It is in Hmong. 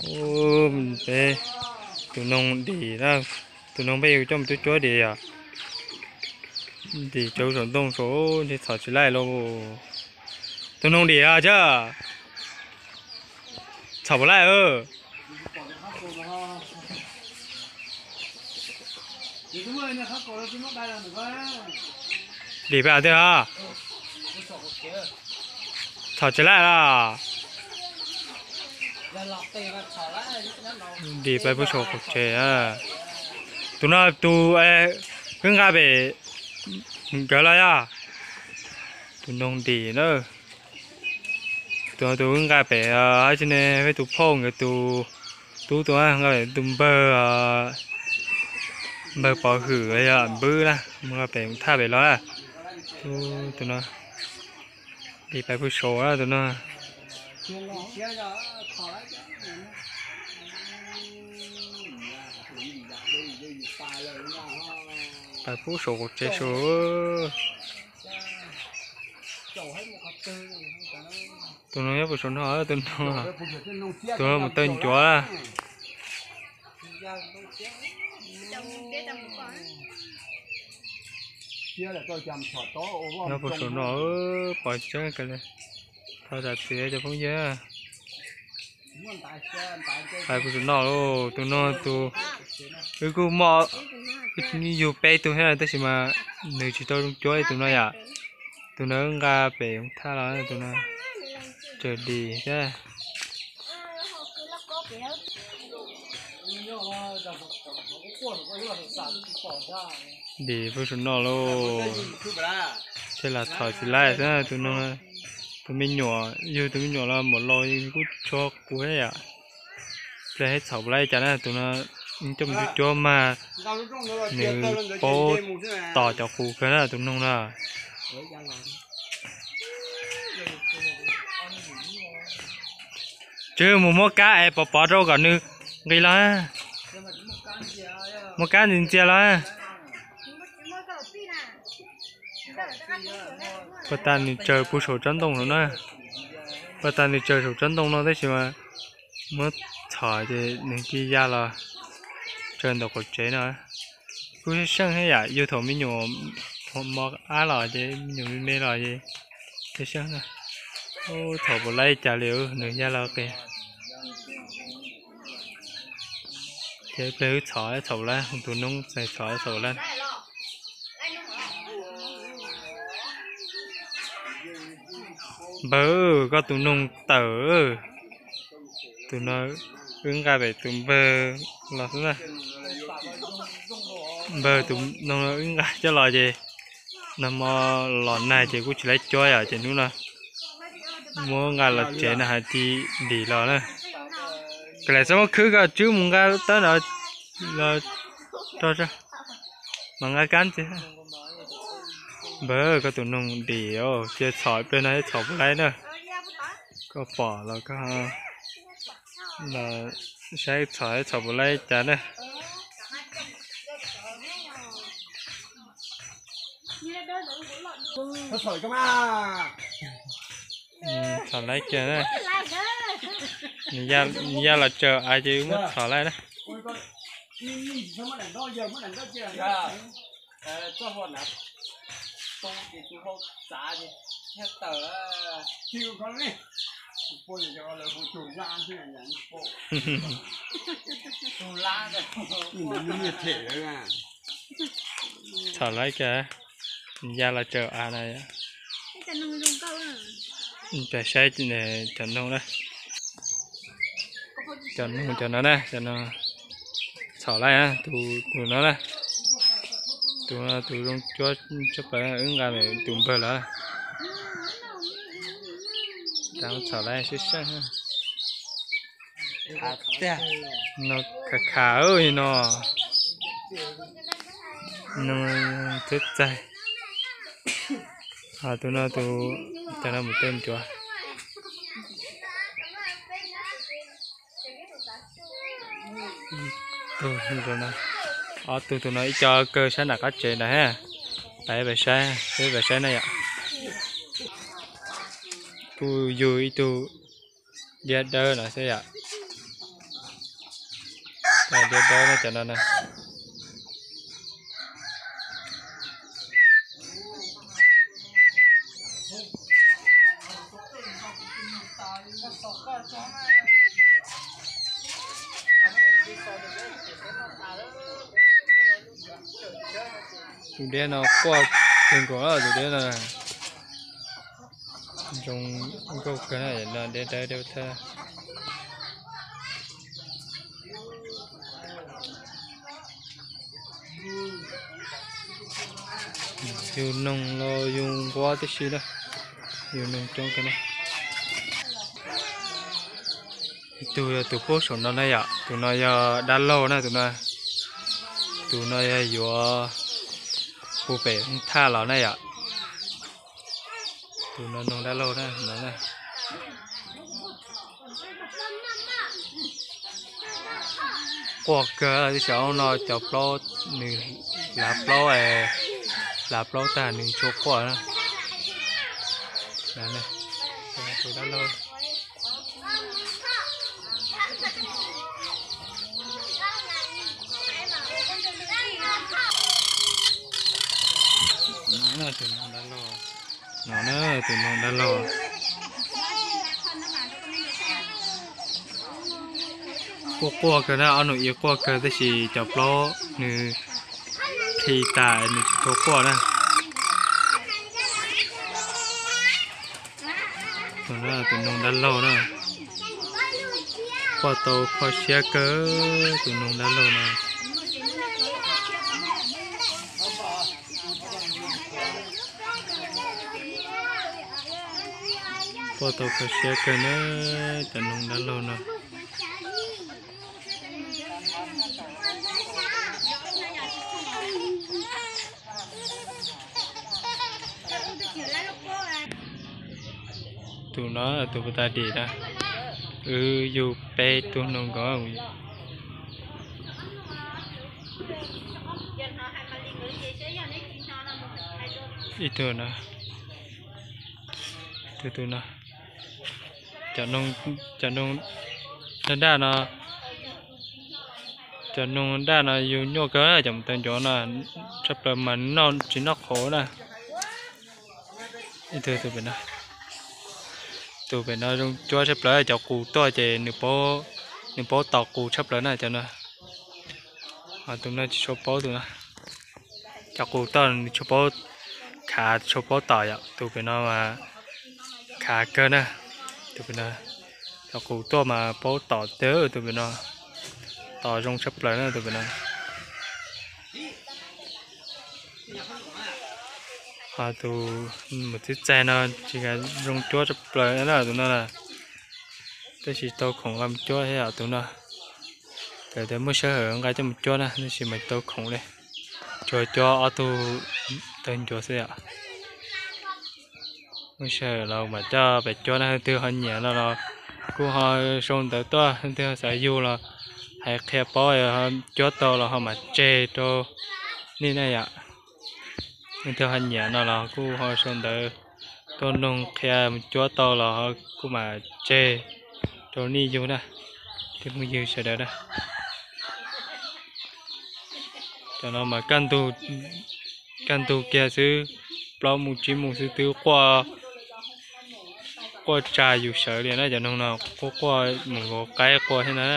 Ub, peb tus noog dim na, tus noog peb yuav coj mus cuab cuab dim yom. Dim tsawv saum ntoo saud ntshe txhom tsis laij lauj. Tus noog dim os, txhom puas laij. Dim peb twg os? Txhom tsis laij los? Dim peb puag saum qaum tsev. Tus no tus wb nqa pem nkawd los yog? Tus noog dim na. Tus no tus wb nqa pem, hab tsi ne, peb tus phauj nkawd tus tub tus nqa pem tus npawg, npawg Pov Hwm yog npwb na, mus nqa pem thaj pem los na. Tus no dim peb puag saum na tus no. Peb puag saum qaum tsev saud. Tus no nyob puag saum no, tus no, tus no mus tawg ncuav. Nyob puag saum no, pom tseeb kawg li. Thov zam txim cov phooj ywg. Pais puag saum no lauj, tus no tus, wb kuj muaj, wb yug peb tug thiab tab sis mas nws tsis tau zoo cuab li tus no yom. Tus no wb nqa pem thaj los, tus no tsaws dim thiab. Dim puag saum no lauj. Thiaj los txhom tsis laij xwb tus no. Tus me nyuam, yug tus me nyuam los mam los kuj tso kuv thiab yom. Pliag thiab txhom puas laij cas na, tus no coj mus cuab cuab mas nws paub tos cov qus kawg na tus noog no. Tswv mus muab kab es pov pov rau kom nws nqis los. Muab kab ntxias ntxias los. Pas tas nws tsaws puag saum tsob ntoo no na. Pas tas nws tsaws saum tsob ntoo no tab sis mas muab txhom ces nws cia ya los tsaws ntawm qaum tsev no. Kuj seej thiab yam, yug thaum me nyuam mos ab los ces me nyuam me me los ces seej na. Txhom puas laij cas li nws ya los qis. Ces pliag wb txhom txhom puas laij, tus noob txhom txhom laij. Npawg, koj tus noog tawm. Tus no wb nqa pem tus npawg los xwb na. Npawg tus noog no wb nqa coj los ces nag hmo los nag ces kuj tsis laib cuab yom, ces hnub no muab nqa los tsev no hais tias dim los na. Koj lam xav muab khwb koj tswb mus nqa tawb no los rau, mas nqa kab ntxiv. Npawg, koj tus noog dim, cia txhom ib pliag no thiab txhom puas laib na. Koj pom los koj saib txhom txhom puas laib cas na. Txhom laib kiag na. Nws ya los tsaws av ces muab txhom laij na. Txhom laib kiag, nws ya los tsaws av na. Peb saib cov noog na. Cov noog cov no na, txhom laij, tus no na. Tus no tus zoo cuab tshaj plaws, wb nqa tus npawg lawm. Txhom laij sib seej. No khav khav no. No txawj txaig. Tus no tus, cov no mus tej ncuav. Tus, ob tug tus no ib co kawg sab nram qab tsev ntawd ha. Peb pais saib, peb pais saib na yom. Kuj yug ib tug liab dawb no xwb yom. Diab dawb no cov no na. Tus diab no quaj kawg nkaus, tus diab no zoo nkauj kawg na, diab dawb diab thab. Yus noog los yus nquab tib si na, yus noog coob kawg na. Ib tug yog tus pub saum no na yom, tus no yog dab laug na, tus no, tus no yog yuav hu pem thaj los na yom. Tus no noog dab laug na, no na. Quaj kawg, ib tsam no cov plaub nws hlav plaub, hlav plaub tag nws tsuas quaj na. Tus dab laug. No na, tus noog dab laug. Quaj quaj kawg na, ob nus i quaj kawg tab sis cov plaub nws khi tas nws tsis tshua quaj na. Tus noog dab laug na, quaj tau kho siab kawg tus noog dab laug na. Quaj tau kho siab kawg na, cov noog dab laug no. Tus no tus puas tag dim na, wb yug peb tug noog nkaus. Ib tug no, tus no, cov noog daj daj no, cov noog daj no yug nyuaj kawg, cov mus taw ncuav no tshaj plaws mas noj tsis noj qhuav na. Ib tug tus pem no, tus pem no zoo cuab tshaj plaws, cov qus tuaj ces nws paub tos qus tshaj plaws na cov no. Ho tus no tsis tshua paub tus no. Cov qus tuaj nws tsis paub khav, tsis paub tos yom, tus pem no mas khav kawg na. Tus pem no, cov qus tuaj mas paub tos tag, tus pem no tos zoo tshaj plaws na tus pem no. Ho tus mus txib txaig no tsis zoo cuab tshaj plaws na tus no na. Tab sis tau khoom nqa mus cuab thiab yom tus no. Lawv tias muaj sij hawm nqa coj mus cuab na tab sis mas tau khoom li. Tsuas cuab ob tug tawg ncuav xwb yom. Muaj sij hawm los mam coj pem cuab na, leej twg ho nyiam no los kuj ho sau ntawv tuaj, leej twg xav yug los hais qhia paub, cuab tau los ho mam tseg rau nej na yom. Leej twg ho nyiam no los kuj ho sau ntawv tuaj nug qhia, cuab tau los kuj mam tseg rau nej yug na, tej phooj ywg sawv daws na. Cov no mas kaj ntug kiag xwb, plaub mus tsib mus xwb twb quaj tsa yus sawv li na, cov noog no quaj quaj mus nkaus qaib qua thiab na.